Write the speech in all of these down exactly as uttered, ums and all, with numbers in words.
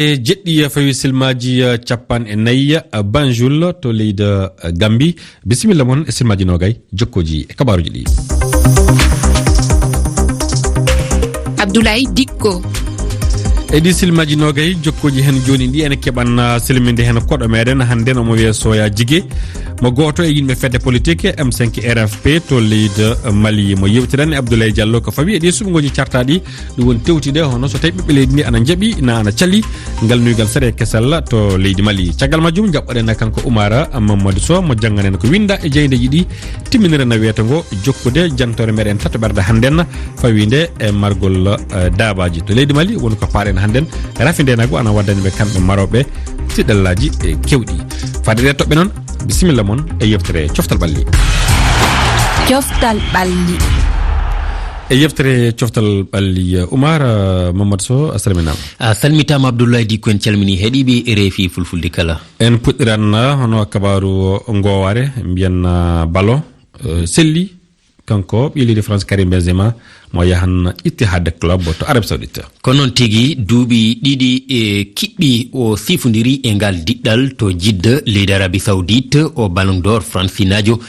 E jeɗɗi fawi silmaaji, eh, capanɗe nayi, eh, Banjul to leydi, eh, Gambi. Bisimilla mon e silmaaji noogay, jokkooji e kabaaruji ɗi. Abdoulaye Dikko. E ɗi silmaaji noogay, jokkooji hen jooni ɗi, ene keɓan, ah, silminde hen koɗo meɗen hannde, no mo wiyee Soya Jige. Mo gooto e yimɓe fedde politique M cinq R F P to leydi Mali. Mo yewtiran e Abdoulaye Diallo ko fawi e ɗi suɓngooji cartaaɗi. Ɗum woni tewtide hono so tawi ɓiɓɓe leydi ndi ana njaɓi, na ana cali ngal nuygal sariya kesal to leydi Mali. Caggal majjum, njaɓɓoɗen kanko Oumar Mamadou Sow, mo jannganen ko winda e jeydeji ɗi, timminira na weeto ngo jokkude jantore meɗen tataɓerde hannden, fawinde e margol, eh, daabaaji to leydi Mali. Woni ko paaɗen hannden, rafi ndenagu ana waddani ɓe kamɓe marooɓe tiɗallaaji, eh, kewɗi. Fade ɗe toɓɓe noon, bisimilla mon e yewtere Coftal Ɓalli. Coftal Ɓalli. E yewtere Coftal Ɓalli, eh, Oumar, eh, Mamadou Sow, a salminaama. A salmitaama Abdoulaye Dikko, en calmini heɗiiɓe R F I Fulfulde kala. En puɗɗiran, eh, hono kabaaru ngoowaare, mbiyen, eh, ballon, eh, selli, kanko ɓii leydi France Karim Benzema, mo yahan Ittihad Club to Arabie Saoudite. Ko noon tigi, duuɓi ɗiɗi e kiɗɗi o sifondiri e ngal diɗɗal to Jidda, leydi Arabie Saoudite, o Ballon d'Or Fransinaajo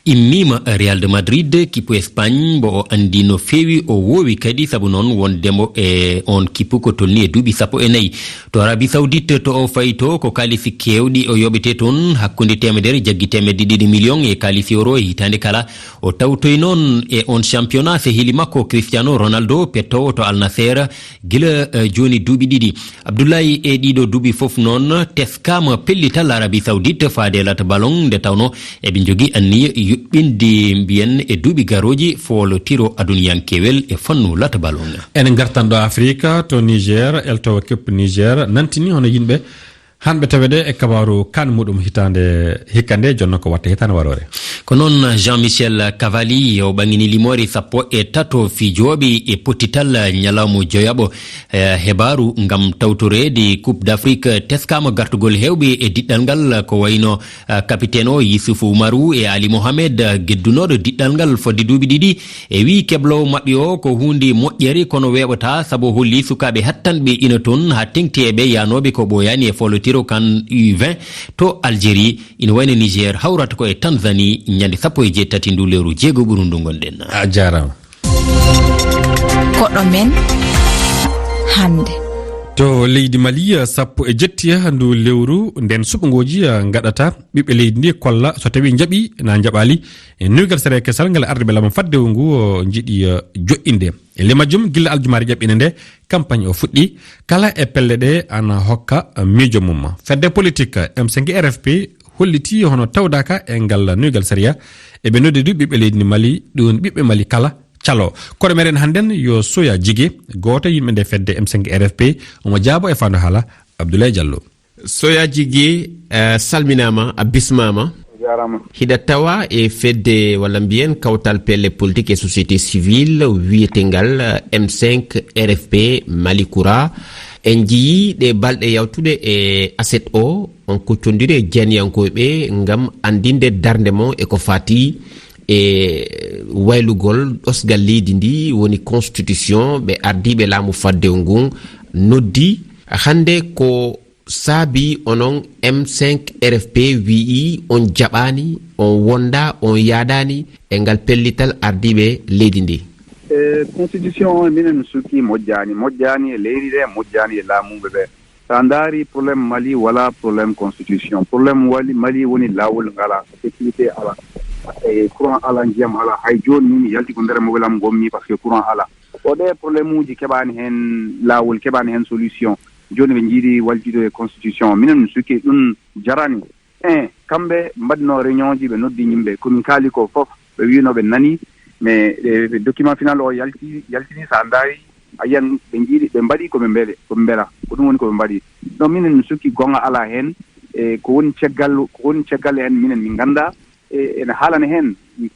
immiima Real de Madrid, kippu Espagne, mbo o anndi no feewi, o woowi kadi, sabu noon wondemo e on kippu ko tolni e duuɓi sappo e nayi. To Arabie Saoudite to o fayi to, ko kaalisi keewɗi o yoɓete toon, hakkunde teemedere jaggi teemedde ɗiɗi million e kaalisi euro e hitaande kala. O tawtoyi noon e on championnat sehili makko Cristiano Ronaldo, pettoowo to Al Nassr, gila, eh, jooni duuɓi ɗiɗi. Abdoulaye, e ɗiɗo duuɓi fof noon, teskaama pellital Arabie Saoudite faade lata ballon, nde tawnoo eɓe njogii anniya yuɓɓinde mbiyen e duuɓi garooji foolotiro aduniyankewel e fannu lata ballon. Enen ngartan ɗo Afrika, to Niger, eltowo keppu Niger nantini hono yimɓe hanɓe tawede e kabaaru kan muɗum hitaande hikka nde, jonno ko watta hitaande waroore. Ko noon Jean-Michel Cavalli, o ɓaŋini limoore sappo e tato fijooɓe e pottital ñalawma joyaɓo, eh, hebaaru ngam tawtoreede Coupe d'Afrique. Teskaama gartugol heewɓe e diɗɗal ngal, ko wayno, eh, capitaine o Youssouf Oumarou e Ali Mohamed, eh, geddunooɗo diɗɗal ngal fodde duuɓi ɗiɗi. E wii kebloowo maɓɓe o ko huunde moƴƴere, kono weeɓataa, sabu o holli sukaaɓe hattanɓe ina toon haa teŋti e ɓe yahnooɓe ko ɓooyaani e foolotiro kan U vingt to Algérie, ina wayno Niger hawrata ko e Tanzanie ñande sappo e jeetati ndu lewru jeego ɓuru ndu ngonɗen. A jaaraama. Koɗo men hannde. To leydi Mali, sappo e jetti ndu lewru nden suɓngooji ngaɗata ɓiɓɓe leydi ndi kolla so tawi njaɓi na njaɓaali. E nuygal sere kesal ngal ardiiɓe laamu faddewu ngu, o, njiɗi, o, joɗɗinde. E ley majjum, gilla aljumaare ƴaɓɓinde nde, campagne o fuɗɗi. Kala e pelle ɗe ana hokka, o, miijo mum. Fedde politique M cinq R F P holliti hono tawdaaka e ngal nuygal sariya. Eɓe noddi du ɓiɓɓe leydi ndi Mali, ɗum ɓiɓɓe Mali kala calo. Koɗo meɗen hannden yo Soya Jige, gooto e yimɓe nde fedde M cinq R F P, omo jaabo e faandu haala Abdoulaye Diallo. Soya Jigi, eh, salminaama, a bismaama. Jaaraama. Hiɗa tawa e fedde walla mbiyen kawtal pelle politique e société civile wiyetengal, eh, M cinq R F P Mali Kura. En njiyii ɗe balɗe yawtuɗe e aset o, on kuccondiri e jeyaniyankooɓe ngam anndinde darnde mon e ko faati e waylugol ɗosgal leydi ndi, woni constitution, ɓe ardiiɓe laamu faddewu ngun noddi. Hannde ko saabii onon M cinq R F P wi'i on jaɓaani, on wonda, on yaadaani e ngal pellital ardiiɓe leydi ndi? E constitution o, minen suki moƴƴaani, moƴƴaani e leydi nde, moƴƴaani e laamuɓe ɓe. So a ndaari problème Mali, wala problème constitution. Problème wali, Mali woni laawol ngala, sécurité ala, e courant ala, ndiyam ala. Hay jooni min mi yalti ko nder mobile am ngonmi, parce que courant ala. O ɗe problème uji keɓaani heen laawol, keɓaani heen solution. Jooni ɓe njiɗi waltido e constitution. Minen mi suki ɗum jarani. E kamɓe mbaɗno réunion ji, ɓe noddi yimɓe, ko min kaali ko fof, ɓe wiino ɓe nani, mais, e, document final o yalti, yaltini, so a ndaari, a yiyan ɓe njiɗi, ɓe mbaɗi ko ɓe mbele, ko ɓe mbela. Ko ɗum woni ko ɓe mbaɗi. Ɗo minen mi suki gonga ala heen, e ko woni caggal, ko woni caggal heen minen min ngannda, e ene haalana heen, e,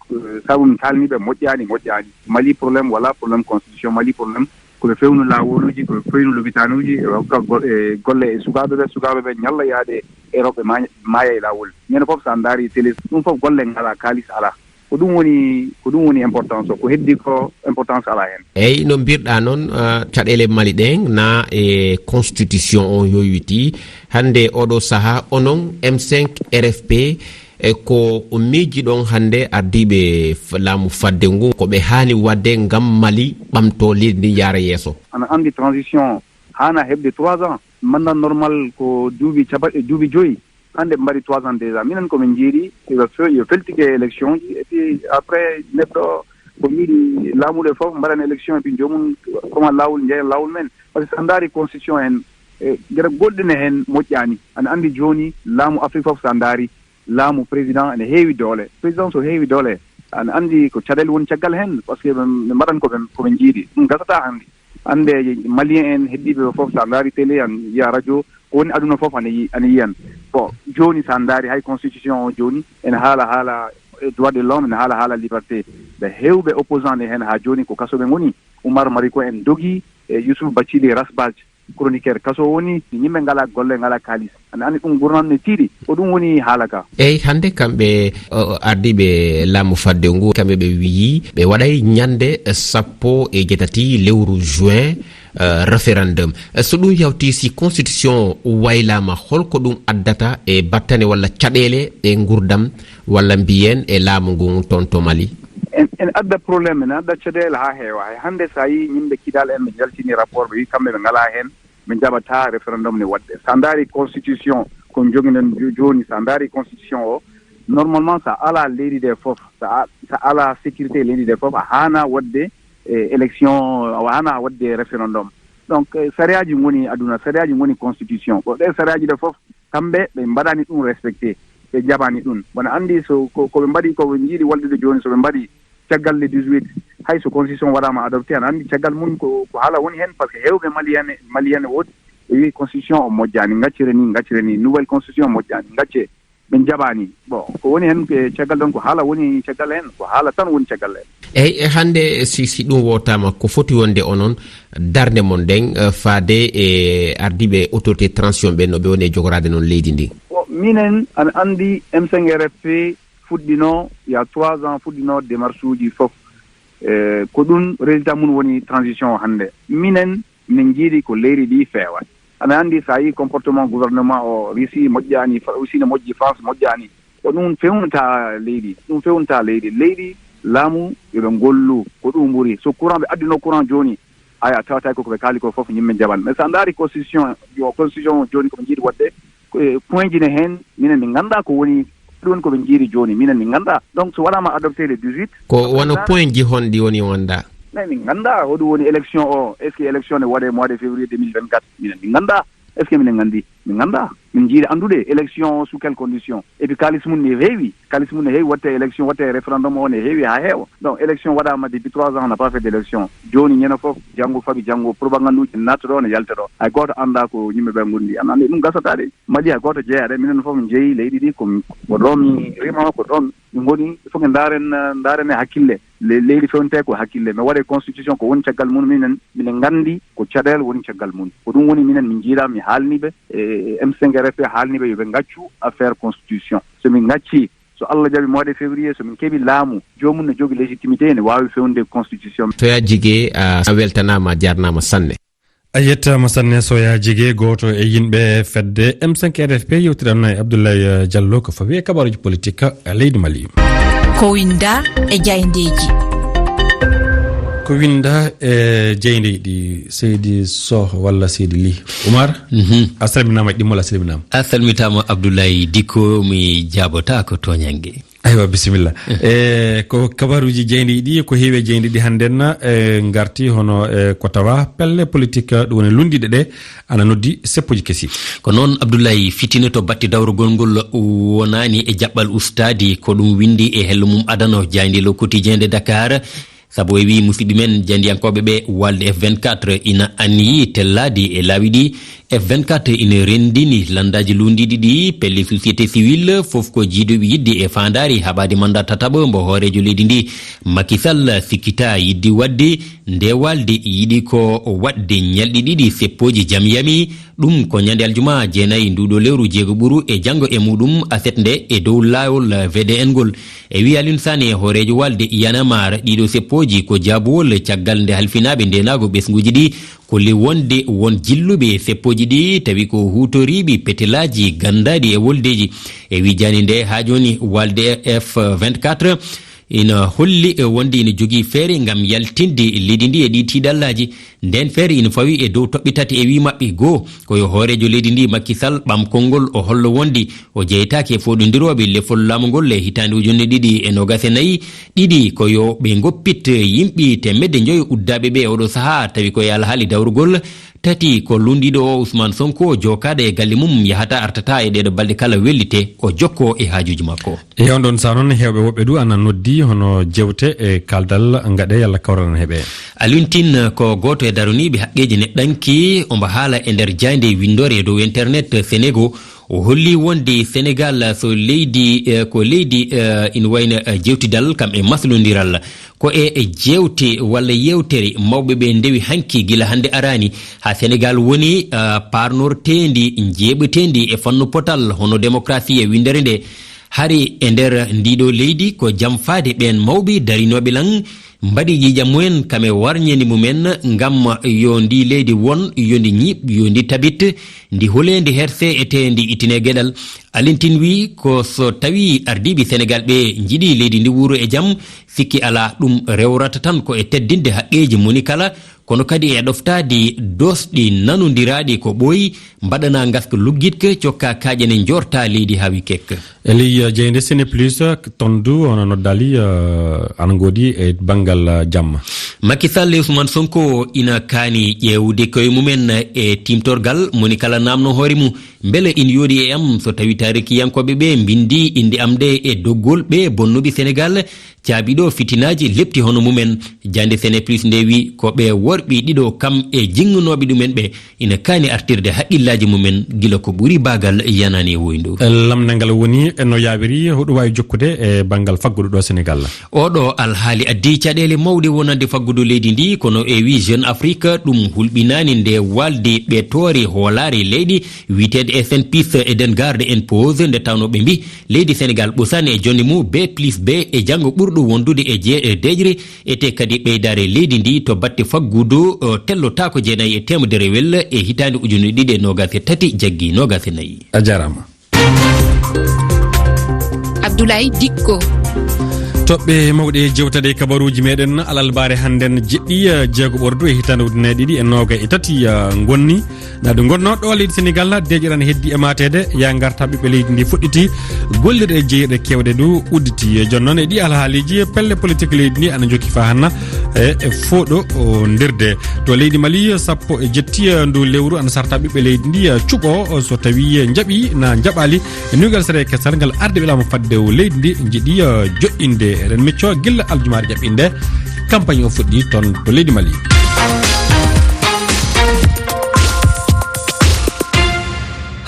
sabu min kaalani ɓe moƴƴaani, moƴƴaani. Mali problème, wala problème constitution, Mali problème, ko ɓe fewnu laawoluuji, ko ɓe fewnu lopitaanuuji, e hokka go-, e golle e sukaaɓe ɓe, sukaaɓe ɓe ñalla yaade e rewɓe ma-, maaya e laawol. Ñande fof so a ndaari télé, ɗum fof golle ngalaa, kaalis alaa. Ko ɗum woni, ko ɗum woni importance o, ko heddi ko importance alaa heen. Eyi, no mbirɗaa noon, eh, caɗeele Mali ɗeen na e constitution o yowitii. Hannde oɗo sahaa, onon M cinq R F P, e ko miijiɗon hannde ardiiɓe f-, laamu fadde ngu, ko ɓe haani waɗde ngam Mali ɓamtoo leydi ndi yaara yeeso? Ana anndi transition haana heɓde trois ans. Mandat normal ko duuɓi capanɗe, duuɓi joyi. Hannde ɓe mbaɗi trois ans déjà. Minen ko min njiiɗi yo fe-, yo feltike élection ji. Et puis après, neɗɗo ko yiɗi laamuɗo fof mbaɗan élection, et puis joomum koma laawol, njeeya laawol men. Parce que so a ndaari constitution en, e, geɗe goɗɗe ne heen moƴƴaani. Ana anndi jooni laamu Afrique fof so a ndaari, laamu président ene heewi doole. Président so heewi doole, ana anndi ko caɗeele woni caggal heen, parce que ɓe, ɓe mbaɗan ko ɓe, ko ɓe njiiɗi. Ɗum gasataa hannde. Hannde Malien en heddiiɓe ɓe fof, so a ndaari télé, an yiya radio, ko woni aduna fof ana yi-, ana yiyan. Bon, jooni so a ndaari hay constitution o jooni, ene haala haala, eh, droit de l'homme, ene haala haala liberté. Ɓe heewɓe opposant en heen haa jooni ko kaso ɓe ngoni. Oumar Mariko en dogi, e Youssouf Bathily Rasbach, chroniqueur kaso woni, yimɓe ngalaa golle, ngalaa kaalis. Ana anndi ɗum gurdam ne tiiɗi. Ko ɗum woni haala ka. Eyi, hannde kamɓe, o, ardiiɓe laamu fadde ngu, kamɓe ɓe wiyi ɓe waɗay ñande sappo e jeetati lewru juin, eh, référendum. Eh, so ɗum yawti, si constitution waylaama, holko ɗum addata e battane walla caɗeele e ngurdam walla mbiyen e laamu ngun toon to Mali? En, en adda problème, en adda caɗeele haa heewa. Hay hannde so a yii yimɓe Kidal en ɓe njaltini rapport, ɓe wi kamɓe ɓe ngalaa heen, ɓe njaɓataa référendum ne waɗde. So a ndaari constitution ko jogiɗen jo-, jooni, so a ndaari constitution o, normalement so a alaa leydi nde fof, so a, so a alaa sécurité leydi nde fof, a haana waɗde, eh, élection, a haana waɗde référendum. Donc, eh, sariyaaji ngoni aduna, sariyaaji ngoni constitution. Ko ɗe sariyaaji ɗe fof, kamɓe ɓe mbaɗaani ɗum respecté, ɓe njaɓaani ɗum. Wona anndi so ko, ko ɓe mbaɗi, ko ɓe njiiɗi wallude jooni, so ɓe mbaɗi caggal le dix-huit, hay so constitution waɗaama adopté, ana anndi caggal mum ko, ko haala woni heen, parce que heewɓe Malien, Malien woodi, ɓe wiyi constitution o moƴƴaani, ngaccire ni, ngaccire ni, nouvelle constitution moƴƴaani, ngacce, ɓe njaɓaani. Bon, ko woni heen, e caggal ɗoon, ko haala woni caggal heen, ko haala tan woni caggal heen. Eyi, e hannde, si, si ɗum wootaama, ko foti wonde onon darnde mon nden, eh, faade e ardiiɓe autorité transition ɓe, no ɓe woni e jogoraade noon leydi ndi? Bon, minen, ana anndi M cinq R F P fuɗɗino, il y a trois ans, fuɗɗino démarche uji fof. Eh, ko ɗum résultat mum woni transition o hannde. Minen, min njiiɗi ko leydi ndi feewa. Ana anndi, so a yii comportement gouvernement o, Russie moƴƴaani, Fa-, Russie ne moƴƴi, France moƴƴaani. Ko ɗum fewnata leydi, ɗum fewnata leydi. Leydi, laamu, yo ɓe ngollu, ko ɗum ɓuri. So courant, ɓe addino courant jooni, haya, a tawata ko, ko ɓe kaali ko fof, yimɓe njaɓan. Mais so a ndaari constitution, yo constitution jooni ko ɓe njiiɗi waɗde, ko, e, point ji ne heen, minen min nganndaa ko woni, ɗum woni ko ɓe njiiɗi jooni, minen min nganndaa. Donc, so waɗaama adopté le dix-huit, ko wano point ji honɗi woni o anndaa? Mais min nganndaa, hoɗum woni élection o, est-ce que élection ne waɗe mois de février deux mille vingt-quatre? Minen min nganndaa. Est-ce que minen nganndi? Min nganndaa. Min njiiɗi anndude élection o sous quelle condition. Et puis kaalis mum ne heewi. Kaalis mum ne heewi, waɗte élection, waɗte référendum o ne heewi haa heewa. Donc élection waɗaama depuis trois ans, on n'a pas fait d'élection. Jooni ñande fof, janngo faɓi, janngo propagande uji natta ɗo, ne yalta ɗo. Hay gooto anndaa ko yimɓe ɓe ngondi. Ana anndi ɗum gasataa de. Mali hay gooto jeyaa de. Minen fof min njeyi leydi ndi, ko, ko ɗo mi rima, ko ɗo mi ngoni. Il faut que ndaaren, ndaaren e hakkille. Le-, leydi fewnte ko hakkille. Mi waɗe constitution ko woni caggal mum, minen, minen nganndi ko caɗeele woni caggal mum. Ko ɗum woni minen min njiiɗa, mi haalni ɓe, e, e M cinq R F P haalni ɓe yo ɓe ngaccu affaire constitution. So min ngacci, so Allah jaɓi mois de février, so min keɓi laamu, joomum ne jogi légitimité, ene waawi fewnude constitution. Soya Jigee, a, a weltanaama, a jaarnaama sanne. A yettaama sanne, Soya Jigee, gooto e yimɓe fedde M cinq R F P, yewtiranno e Abdoulaye Diallo ko fawi e kabaaruuji politik e leydi Mali. Ko winnda e jayndeeji. Ko winnda e jayndeeji, Seydi Soh walla Seydi Ly. Umar, mhm, a salminaama e ɗimmol, a salminaama. A salmitaama, Abdoulaye Dicko, mi jaabotaako tooñannge. Aywa, bisimilla. Eh. E ko kabaaruuji jayndeeji ɗi, ko heewi e jayndeeji ɗi hannde na, e ngarti hono, e ko tawa pelle politik, ɗum woni lunndiiɗe ɗe, ana noddi seppooji kesi. Ko noon, Abdoulaye, fitine to batte dawrugol ngol wonaani e jaɓɓal ustaade, ko ɗum winndi e hello mum adano jaaynde Le Quotidien de Dakar. Sabu e wii musidɓe men jayndiyankooɓe ɓe, Walde F vingt-quatre ina anniyii tellaade e laawi ɗi. F vingt-quatre ina renndini lanndaaji luulndiiɗi ɗi, pelle société civile, fof ko jiidooɓe yiɗde e faandaare haɓaade manndaa tataɓo mbo hooreejo leydi ndi, Macky Sall, sikkitaa yiɗde waɗde. Nde Walde yiɗi ko waɗde ñalɗi ɗiɗi seppooji jam yami, Ɗum ko ñande aljuma jeenayi nduuɗo lewru jeego ɓuru e janngo e muɗum aset nde e dow laawol V D N ngol. E wiya Alioune Sané, hooreejo walde Y'en a marre, ɗiɗo seppooji ko jaabuwol caggal nde halfinaaɓe ndeenaago ɓesnguuji ɗi kolli wonde won jilluɓe seppooji ɗi tawi ko huutoriiɓe petelaaji ganndaaɗi e woldeeji. E wijaani nde haa jooni walde F vingt-quatre ina holli, e, wonde ina jogii feere ngam yaltinde leydi ndi e ɗi tiiɗallaaji. Ndeen feere ina fawi e dow toɓɓe tati e wii maɓɓe goo, ko yo hooreejo leydi ndi Macky Sall ɓam konngol o hollo wonde o jeytaake e fooɗondirooɓe lefol laamu ngol e hitaande ujunere ɗiɗi e noogas e nayi. Ɗiɗi, ko yo ɓe ngoppit yimɓe teemedde njoyo uddaaɓe ɓe e oɗo sahaa, tawi ko e alhaali dawrugol. Tati, ko lunndiiɗo o Ousmane Sonko jookaade e galle mum yahata artata e ɗeeɗo balɗe kala wellite o jokkoo e haajuuji makko. E on ɗon saha noon, heewɓe woɓɓe du ana noddi hono jeewte e kaaldal ngaɗe yalla kawral ana heɓe. Alioune Tine ko gooto e daraniiɓe haqqeeji neɗɗanki, omo haala e nder jaaynde winndore e dow internet Senego. O holli wonde Senegal so leydi, eh, ko leydi, eh, ina wayno, eh, jeewtidal kam e maslondiral. Ko e, e jeewte walla yeewtere mawɓe ɓe ndewi hanki gila hannde araani haa Senegal woni, eh, paarnorteendi, njeeɓateendi e fannu potal hono démocratie e winndere nde. Hari e nder ndiɗo leydi ko jamfaade ɓeen mawɓe darinooɓe lan, mbaɗi ƴiiƴam mumen kam e warñeende mumen ngam yo ndi leydi won, yo ndi ñiiɓ, yo ndi tabit, ndi hulee, ndi hersee e tee ndi ittine geɗal. Alioune Tine wii ko so tawii ardiiɓe Senegal ɓe njiɗi leydi ndi wuuro e jam, sikki alaa ɗum rewrata tan ko e teddinde haqqeeji moni kala, kono kadi e ɗoftaade doosɗi nanondiraaɗi ko ɓooyi, mbaɗana ngaska luggitke, cokka kaaƴe ne njoorta leydi haa wi kekka. E ley, eh, jeyde Séné Plus, eh, toon du, on noddaali, eh, ana ngoodi e banngal, eh, jamma. Macky Sall e Ousmane Sonko ina kaani ƴeewde koye mumen e tiimtorgal, moni kala naamno hoore mum, mbele ina yooɗi e am so tawi taarikiyankooɓe ɓe mbinndi innde am nde e doggol ɓe bonnuɓe Senegal, caabiɗo fitinaaji lepti hono mumen. Jande Séné Plus nde wi ko ɓe worɓe ɗiɗo kam e jinnganooɓe ɗumen ɓe ina kaani artirde haqqillaaji mumen gila ko ɓuri baagal yanaani e woyndu. Lamndal ngal woni no yaawiri, hoɗum waawi jokkude e banngal faggudu ɗo Senegal? Oɗo alhaali addi caɗeele mawɗe wonande faggudu leydi ndi, kono e wi Jeune Afrique, ɗum hulɓinaani nde walde ɓe toori hoolaare leydi wiyeteeɗo S N P S e den garde en pause nde tawnoo ɓe mbi leydi Senegal ɓosaani e jonnde mum B plus B e janngo ɓurɗo wondude e je-, e deeƴre, etee kadi ɓeydaare leydi ndi to batte faggudu, o, tellotaako jeenayi e teemedere wel e hitaande ujunere ɗiɗi e noogas e tati jaggi noogas e nayi. A jaaraama. Abdoulaye Dikko. Toɓɓe mawɗe jewtade e kabaruuji meɗen alalbaare hannden jeɗɗi, eh, jeego ɓordu e hitaande ujunere ɗiɗi e noogas e tati, eh, ngonni. Na ɗum ngonnoo ɗo leydi Senegal, deeƴere ana heddi e maateede, yaa ngarta ɓiɓɓe leydi ndi fuɗɗiti gollirɗe e jeeyirɗe keewɗe du udditi. E jooni noon e ɗi alhaaliiji, pelle politik leydi ndi ana jokki faa hanna e, e fooɗo o ndirde. To leydi Mali, sappo e jetti, eh, ndu lewru ana sarta ɓiɓɓe leydi ndi, eh, cuɓo, eh, so tawi, eh, njaɓi na njaɓaali. E nuygal sere e kesal ngal ardiiɓe laamu fadde o leydi ndi njiɗi, eh, joɗɗinde. Eɗen miccoo gilla aljumaare ƴaɓɓinde campagne o fuɗɗi toon to leydi Mali.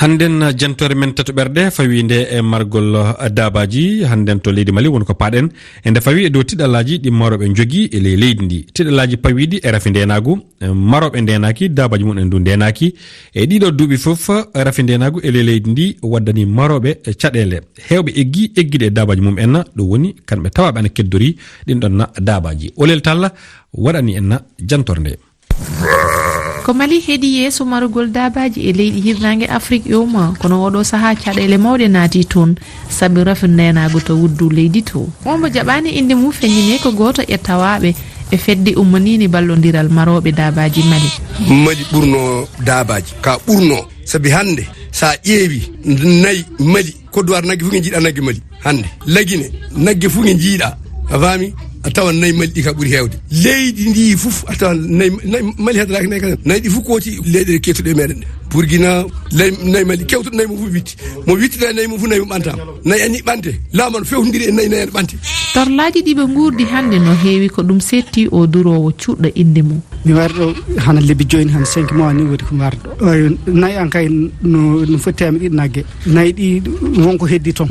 Hannden jantoore men tatoɓerde fawiinde e margol, eh, daabaaji. Hannden to leydi Mali woni ko paaɗen e nde fawi e dow tiɗallaaji ɗi marooɓe njogii e ley leydi ndi. Tiɗallaaji pawiiɗi e rafi ndeenaagu, eh, marooɓe ndeenaaki, daabaaji mum en du ndeenaaki. E ɗiɗo duuɓi fof, rafi ndeenaagu e ley leydi ndi waddani marooɓe, eh, caɗeele. Heewɓe eggi, eggiiɗe e daabaaji mum en, ɗum woni kamɓe tawaaɓe ana keddori ɗin ɗon na daabaaji. Olel Talla waɗani en na jantoore nde. Ko Mali heedi yeeso marugol daabaaji e leyɗi hirnaange Afrik e Oman, kono oɗo sahaa caɗeele mawɗe naati toon, sabi rafi ndeenaagu to wuddu leydi to. Wonmo jaɓaani innde mum feññinee ko gooto e tawaaɓe e fedde ummaniinde ballondiral marooɓe daabaaji Mali. Mali ɓurno daabaaji, ka ɓurno, sabi hannde sa ƴeewi nayi Mali, Kodduwaar nagge fof nge njiiɗa nagge Mali. Hannde, Lagine, nagge fof nge njiiɗa, a faami, a tawan nayi Mali ɗi ka ɓuri heewde. Leydi ndi fof, a tawan nayi, nayi Mali heddanaaki nayi kala. Nayi ɗi fof kooti leyɗe keetuɗe meɗen ɗe. Burkina, lay-, nayi Mali kewtuɗo nayi mum fof witti. Mo wittita nayi mum fof nayi mum ɓantaama. Nayi ani ɓante. Laamu an fewtondiri e nayi, nayi ani ɓante. Torlaaji ɗi ɓe nguurdi hannde no heewi ko ɗum setti o duroowo cuuɗɗo innde mum. Mi wari ɗo hana lebbi joyi, hana cinq mois ni woni ko mi wari ɗo. Eey, nayi an kay no, no foti teemedde ɗiɗi nagge. Nayi ɗi wonko heddi toon.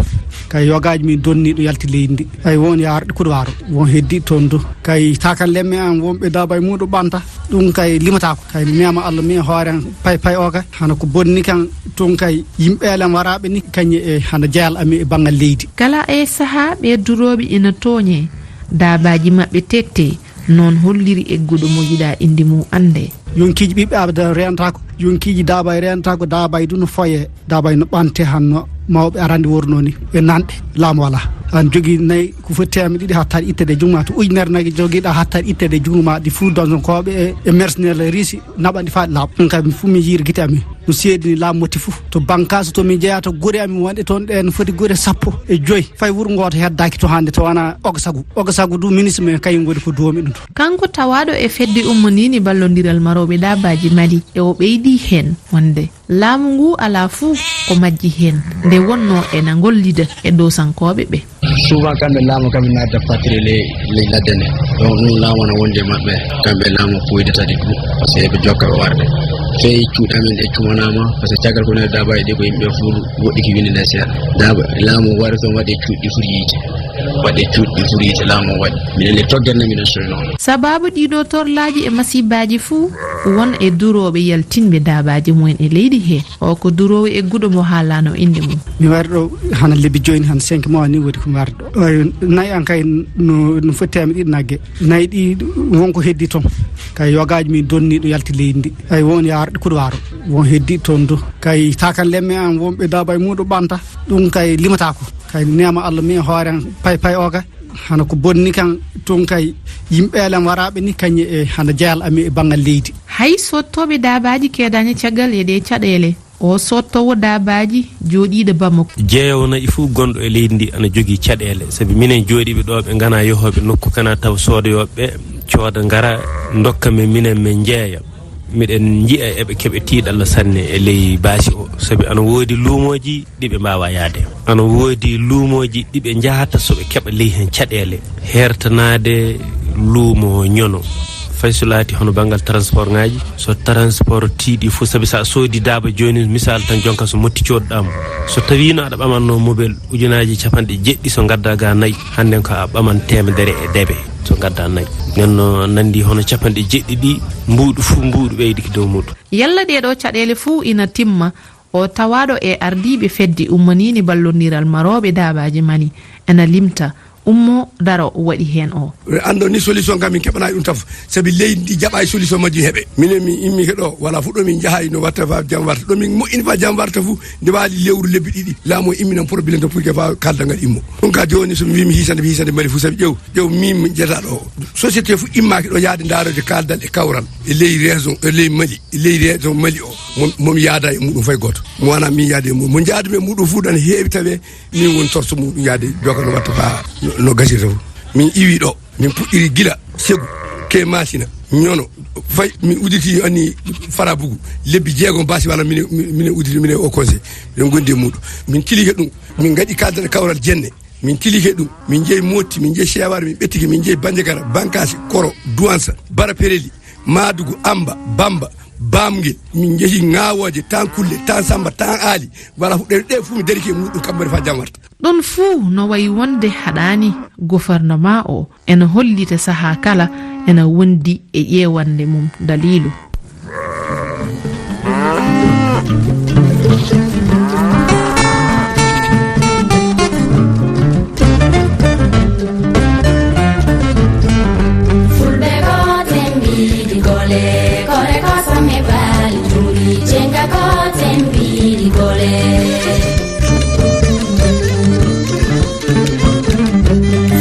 Kay yogaaji min donniiɗo yalti leydi ndi. Ay won yaarɗe Kuɗo Waaro. Won heddi toon du. Kay takan lemme an wonɓe daabay muuɗo ɓanta. Ɗum kay limataako. Kay neema Allah mi e hoore an pay pay o kay. Hana ko bonni kan toon kay yimɓe elen waraaɓe ni kañe e hana jeyal ami e banngal leydi. Kala e sahaa ɓee durooɓe ina tooñee. Daabaaji maɓɓe tettee. Noon holliri egguɗo mo yiɗaa innde mum annde. Yonkiiji ɓiɓɓe aada reenataako. Yonkiiji daabay reenataako. Daabay du no foyee. Daabay no ɓante hanno mawɓe arande worno ni. E nanɗe. Laamu walaa. An jogii nayi ko foti teemedde ɗiɗi hattaade ittede e juŋma. To ujunere nayi jogiiɗa hattaade ittede e juŋma ɗi fuu donsonkooɓe e, e mercenaire Russie naɓa ɗi faa ɗi laaɓa. Ɗum kam fuu mi yiiri gite amin. No seedini laamu motti fuu. To bankaas to min jeyaa to gure amin wonɗe toon ɗe no foti gure sappo e joy. Fay wuro gooto heddaaki to hannde to wonaa Ogasagu. Ogasagu du ministre men kañum woni ko duwomi ɗum to. Kanko tawaaɗo e fedde ummaniinde ballondiral marooɓe daabaaji Mali, e o ɓeydi heen wonde laamu ngu alaa fuu ko majji heen, nde wonnoo ena ngollida e dosankooɓe ɓe. Souvent kamɓe laamu kamɓe naatata patrie ley, ley ladde nde. Donc ɗum laamu ana wondi e maɓɓe, kamɓe laamu puyde tati ɗum, parce que eɓe jokka ɓe warde. Fey cuuɗi amen ɗe cumanaama, parce que caggal ko woni daabaaji ɗi ko yimɓe fuu woɗɗi ki winde nde seeɗa. Daaba laamu wari toon waɗi cuuɗi foti yiite. Waɗi cuuɗi foti yiite laamu waɗi. Minen le toggere nde minen soyno. Sabaabu ɗiɗo torlaaji e masibaaji fuu won e durooɓe yaltinɓe daabaaji mumen e leydi he. O ko duroowo egguɗo mo haalaano innde mum. Mi wari ɗo hana lebbi joyi ni, hana cinq mois ni woni ko mi wari ɗo. Ay, nayi an kay no, no foti teemedde ɗiɗi nagge. Nayi ɗi won ko heddi toon. Kay yogaaji min donniiɗo yalti leydi ndi. Ay, won yaarɗe Kuɗo Waaro. Won heddi toon du. Kay takan lemme an wonɓe daabay muuɗo ɓanta. Ɗum kay limataako. Kay neema Allah mi e hoore an pay pay o kay. Hana ko bonni kan toon kay yimɓe elen waraaɓe ni kañe e hana jeyal ami e banngal leydi. Hay sottooɓe daabaaji keedaani caggal e ɗee caɗeele. O sottoowo daabaaji jooɗiiɗo Bamako. Jeeyowo na'i fof gonɗo e leydi ndi ana jogii caɗeele. Sabi minen jooɗiiɓe ɗo ɓe nganaa yehooɓe nokku kana taw soodoyooɓe ɓe cooda ngara ndokka men minen men njeeya. Miɗen njiya eɓe keɓe tiiɗalla sanne e ley baasi o. Sabi ana woodi luumooji ɗi ɓe mbaawaa yahde. Ana woodi luumooji ɗi ɓe njahata so ɓe keɓa ley heen caɗeele. Heertanaade luumo ñono. Fay so laati hono banngal transport ŋaaji, so transport tiiɗi fof, sabi so a soodi daaba jooni, misal tan jonka so motti cooduɗaa mo. So tawiino aɗa ɓamanno mobel ujunaaji capanɗe jeɗɗi, so ngadda ga nayi, hannden ko a ɓaman teemedere e deebe so ngadda nayi. Nden no nanndi hono capanɗe jeɗɗi ɗi, mbuuɗu fof mbuuɗu ɓeydi ki dow muuɗum. Yalla ɗee ɗoo caɗeele fof ina timma? O tawaaɗo e ardiiɓe fedde ummaniinde ballondiral marooɓe daabaaji Mali ena limta ummo daro waɗi heen o. Anndo ni solution kam min keɓanaani ɗum taf, sabi leydi ndi jaɓaani solution majji heɓe. Minen min immiike ɗo, wala fof ɗo min njahaay no watta fa jam warta. Ɗo min moƴƴini fa jam warta fof, nde waali lewru lebbi ɗiɗi, laamu o imminan problème to pour que fa kaldal ngal immo. Ɗum ka jooni so mi wii mi hiisande, mi hiisande Mali fof, sabi ƴeew, ƴeew min mi jeyataaɗo o. Société fof immaaki ɗo yahde ndaaroyde kaldal e kawral, e ley région, e ley Mali, e ley région Mali o, mo, mo mi yaada e muɗum fay gooto. Mo wona min yaade e muɗum. Mo njaadu mi e muɗum fof ɗon heewi tawee min woni torso muɗum yaade joga no watta fa no, no gasirta fof. Min iwi ɗo, min puɗɗiri gila segu, ke masina, ñono, fay min uditi anni farabugu, lebbi jeegom basi wala mine, mine uditi mine o conseil, ɗen gondi e muɗum. Min tilike ɗum, min gaɗi cadre kawral jenne, min tilike ɗum, min jeeyi Motti, min jeeyi Seware, min ɓettike, min jeeyi Bandiagara, Bankasi, Koro, Duwansa, Bara Pereli, Madugu, Amba, Bamba, Bamgel, min jeehi Ŋaawooje, Tan Kulle, Tan Samba, Tan Aali, wala fu-, ɗe, ɗe fuu mi darike e muɗum kamɓe fa jam warta. Ɗon fuu no wayi wonde haɗaani gouvernement o ena hollita sahaa kala ena wondi e ƴeewande mum daliilu. Fulɓe ko tembiɗi gole, kore kosam e baali juuɗi, jenga ko tembiɗi gole.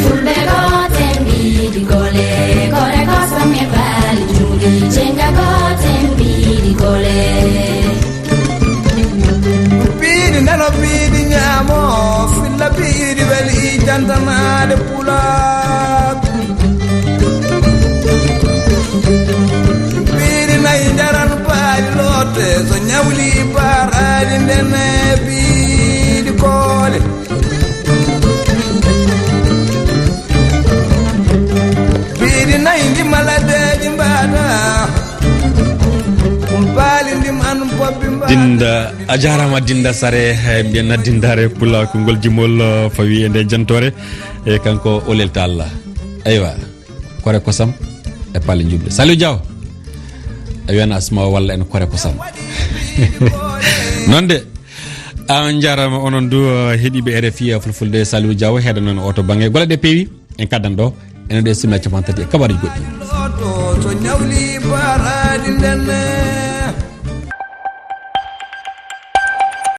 Fulɓe ko tembiɗi gole, kore kosam e baali juuɗi, jenga ko tembiɗi gole. Piiɗi nano, piiɗi ñaamo, filla piiɗi weli jantanaade pulaar. Piiɗi nayi njaran paali loote, so ñawli paaraali ndene piiɗi koole. Piiɗi nayi ndi maladeeji mbaɗa, ɗum paali ndim an bobbi mbaɗa. Dinda A jaaraama Dinda Sare, eh, mbiyen na Dindaare Pula, konngol jimol, eh, fawi e nde jantoore. E kanko o lelta Allah. Aywa, kore kosam e paale juɓɓe. Saliou Diaw. A wiyan Asma o walla en kore kosam. Noon de, a jaaraama onon du, eh, heɗiiɓe R F I Fulfulde. Saliou Diaw heɗa noon oto bannge. Golle ɗe peewi, en kaddan ɗo, ene ɗe simna capanɗe tati e kabaruuji goɗɗi. So ñawli baaraade nden.